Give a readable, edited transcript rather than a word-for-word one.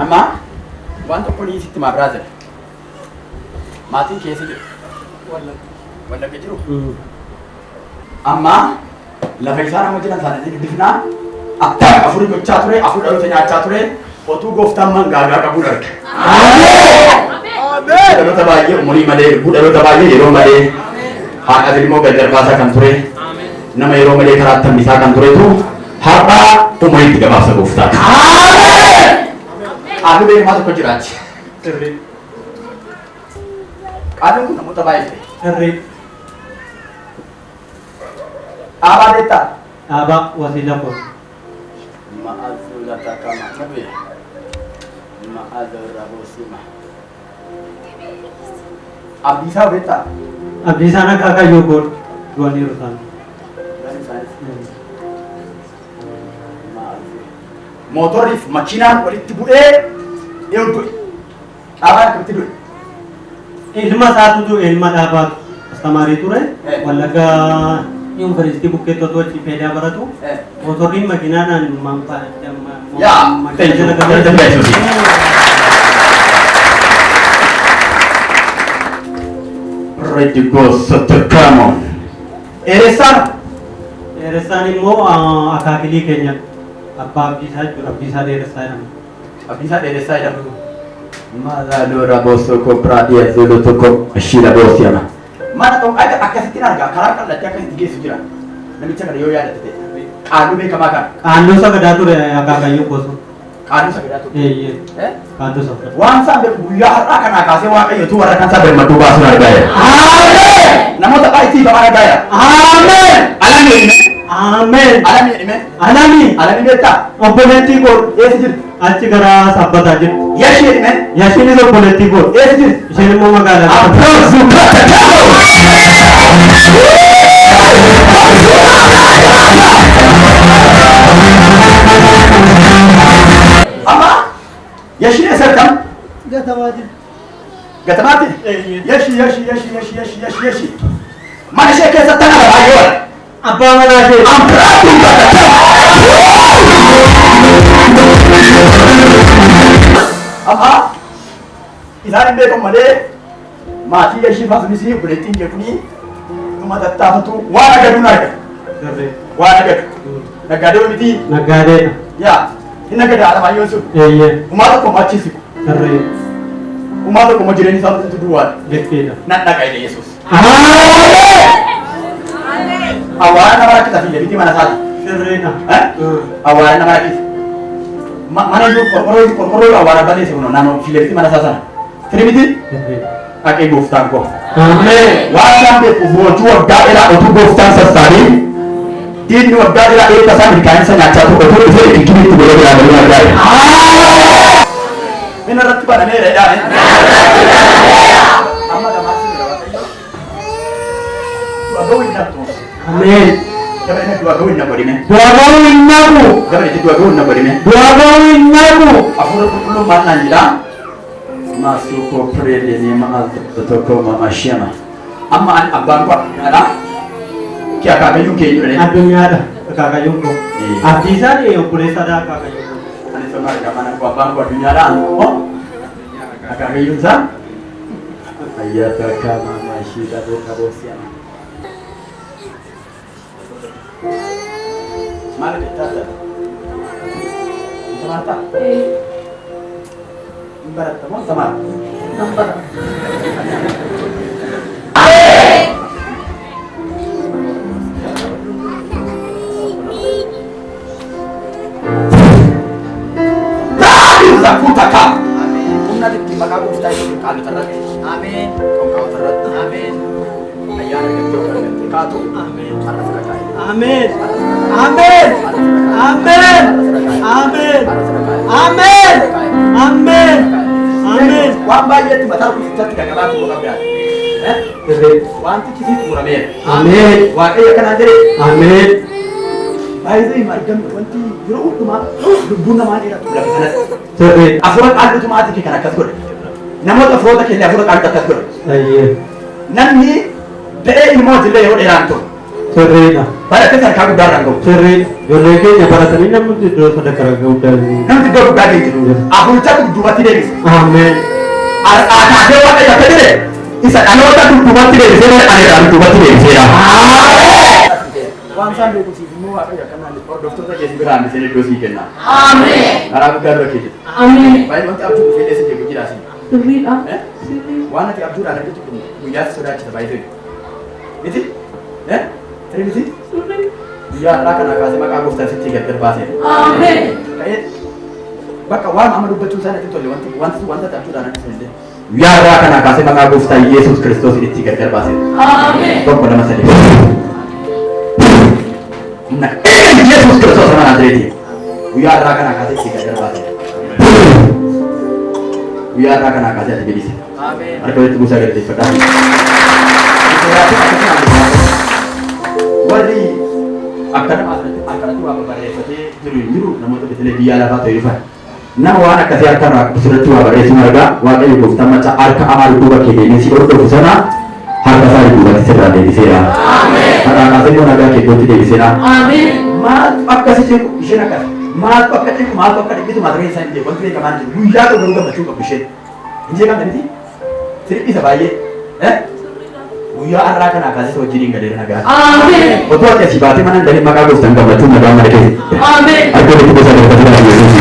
Amma waan tokko ni sitti maa brother. Maatiin keessa jiru. Wallagga jiru. Amma lafa isaan amma jiran sana dubbifnaa akka afurii gochaa ture, afur dhaloota nyaachaa ture, otuu gooftaan mangaagaa qabuun arga. Dhaloota baay'ee umurii malee, lubbuu dhaloota baay'ee yeroo malee, haadhaaf ilmoo gad darbaasaa kan ture, nama yeroo malee karaa tambisaa kan turetu har'a umuriitti gabaabsa gooftaa. Qaallu beekamaa tokko jiraatti. Qaalluun kun namoota baay'ee ture. Dhaabaa beektaa? Dhaabaa wasiila koo. Ma'azuula takama kabe. Ma'azuula bosima. Abdiisaa beektaa? Abdiisaan akaakayyuu koo du'aniiru isaan. Mootorriif makiinaan walitti bu'ee yoo du'e. Dhaabaan akkamitti du'e? Ilma isaatu du'e, ilma dhaabaatu. Astamaarii ture. Wallagga Yuunivarsiitii bukkeetti otoo achi feedaa baratu. Mootorriin makiinaadhaan Yaa, thank you. Thank you. Ready go Sotokamon. Dheeressaan Dheeressaan immoo akaakilii keenya abbaa Abdiisaa jechuudha. Abdiisaa Dheeressaa jedhama. Abdiisaa Dheeressaa jedhama. Maalaalora boosoo Pradia Zolo tokko Shila Boosiyama. Mana tokko akka akkasittiin argaa karaa kallattii akkasitti geessu jira. Namicha kana yoo yaadatte ta'e. Qaalluu beekamaa kana. Qaalluu sagadaa ture akaakayyuu koo sun. Qaalluu sagadaa ture. Eeyyee. Qaalluu sagadaa. Waan isaan beeku guyyaa har'aa kanaa kaasee Waaqayyotu warra kan isaa birmaduu baasuun argaa jira. Namoota baay'ee hiikaman argaa jira. Ameen. Alamii hidhime. Ameen. Alamii hidhime. Alamii. Alamii beektaa? Obboleettii koo. Eessa jirti? Achi gara sabbataa jirti. Yashii hidhime. Yashiinis obboleettii koo. Eessa jirti? Isheen immoo magaalaa. Abrozu Amma yashiin eessa argam? Gatamaati. Gatamaatti? Yashi yashi yashi yashi yashi yashi yashi. Mana ishee keessatti ana baay'ee wal. Abbaa manaa ishee. Ambraatu gatama. Amma isaan hin beekamu malee maatii yashii faasunis obboleettiin kee kunii dhuma tattaafatu waan agaduun arga. Waan agadu. Naggaadee miti. Naggaadeedha. Yaa hin naggadaa Alamaayyoo sun. Eeyyee. Umaa tokko machiisi. Sirrii. Umaa tokko immoo jireenya isaa hundumtu duwwaadha. Likkiidha. Nan dhaqa jedhe Yesuus. Ameen. Awwaara nama rakkisa fi miti mana isaati. Sirriidha. Awwaara nama rakkisa. Mana iyyuu qorqorroo iyyuu qorqorroo iyyuu awwaara balleesse kunoo naannoo fi miti mana isaa sana. Sirrii miti? Sirriidha. Dhaqee gooftaan koo. Ameen. Waan isaan beeku boojuu waggaa dheeraa otuu gooftaan sassaabee diinni waggaa dheeraa eebba isaa milkaa'insa nyaachaa ture otuu dhufee kikkiliitti godhee biraa galuu argaa jira. Inni irratti banameera jedhaa. Amma lamaatti jira Waaqayyo. Du'a ga'uu hin dhabdu. Ameen. Dabale du'a ga'uu hin godhine. Du'a ga'uu hin naqu. Dabale du'a ga'uu hin godhine. Du'a ga'uu hin naqu. Hafuura qulqulluun maal naan jedhaa? Masuko prele maal tokko mama shema. Amma ani abbaan koo addunyaadha. Kee akaakayyuun kee jedhanii. Addunyaadha. Akaakayyuun koo. Abdiisaan obboleessaadha akaakayyuun koo. Ani sona argaa mana koo abbaan koo addunyaadha. Ani immoo akaakayyuun isaa. Ayyaata akka mama ishii dhaboo qaboo si'ama. Maal jettaa taate? Tamaartaa? Hin baratta moo tamaarta? Nan bara. Zakutaka. Humna itti maqaa gooftaa Yesuusiin qaalota irratti. Ameen. Qonqaawota irratti. Ameen. Ayyaana argattee of argattee kaatu. Ameen. Har'a fira kaa'e. Ameen. Ameen. Ameen. Ameen. Ameen. Ameen. Ameen. Waan baay'eetti mataa kuusichatti gagabaa turuu qabdaa. Sirrii. Wanti kisii xumurameera. Ameen. Waaqayyo akkanaan jedhe Ameen. baay'ee argamne wanti yeroo hundumaa lubbuun namaa dheeratu lafa sanatti. Sirrii. Afuura qaallutu maatii kee kan akkas godhe. Namoota firoota keenya afuura qaallutu akkas godhe. Ayyee. Namni da'ee ilmoo illee yeroo dheeraan turu. Sirriidha. Baratee sadarkaa guddaa irraan gahu. Sirriidha. Ijoollee keenya baratanii namni iddoo sadarkaa guddaa jiru. Namni iddoo guddaa ga'e jiru. Hafuuricha dudduubatti deebise. Ameen. Har'aa kaasee Waaqayyo akka jedhe isa dhaloota dudduubatti deebisee bara ani irraa dudduubatti deebiseera. Waan isaan beeku siif immoo Waaqayyo akkanaan hordoftoota keessa biraa hambisee iddoo sii kenna. Ameen. Karaa guddaa dura kee jira. Ameen. Baay'ee wanti abjuu dhufee keessa jeequ jira asii. Sirriidha. Eh? Sirrii. Waan ati abjuudhaan argitu kun guyyaa si sodaachisa baay'ee. Miti? Eh? Sirrii miti? Sirrii. Guyyaa har'aa kana kaasee maqaa gooftaan sitti gargar baaseera. Ameen. Ka'ee bakka waan amma dubbachuu isaa natti tolle wanti wanti wanta ati abjuudhaan argitu illee. Guyyaa har'aa kana kaasee maqaa gooftaa Yesuus Kiristoos itti gargar baaseera. Ameen. Tokko lama sadii. Humna Yesuus Kiristoos nama Naazreeti. Guyyaa har'aa kana kaasee itti gargar baaseera. Guyyaa har'aa kana kaasee ati bilisa. Harka walitti buusaa galateeffadhaa. Warri akkana asirratti akkanatti waa barreeffatee jiru hin jiru namoota bitilee biyya lafaa ta'e dhufan. Nama waan akkasii harka irraa qabu sirriitti waa barreessuun argaa Waaqayyo gooftaan macha harka amaa dudduuba kee deemee si hordofu sana harka isaa dudduubatti sirraa deebiseera. Har'aa kaasee immoo nagaa kee iddootti deebiseera. Ameen. Maaltu akkasi jedhu isheen akkas maaltu akka jedhu maaltu akka dhibbitu mata dureen isaa hin beeku wanti beekamaan jiru guyyaa tokko garuu gammachuu qabdu isheen. Hin jeeqamte miti? Sirriitti baay'ee. Eh? Guyyaa har'aa kanaa kaasee wajjin hin galeera nagaa. Ameen. Otoo ati asii baatee mana hin galin maqaa gooftaan gammachuun nagaa mana keessa. Ameen. Harka walitti buusaa galateeffadhaa Yesuus.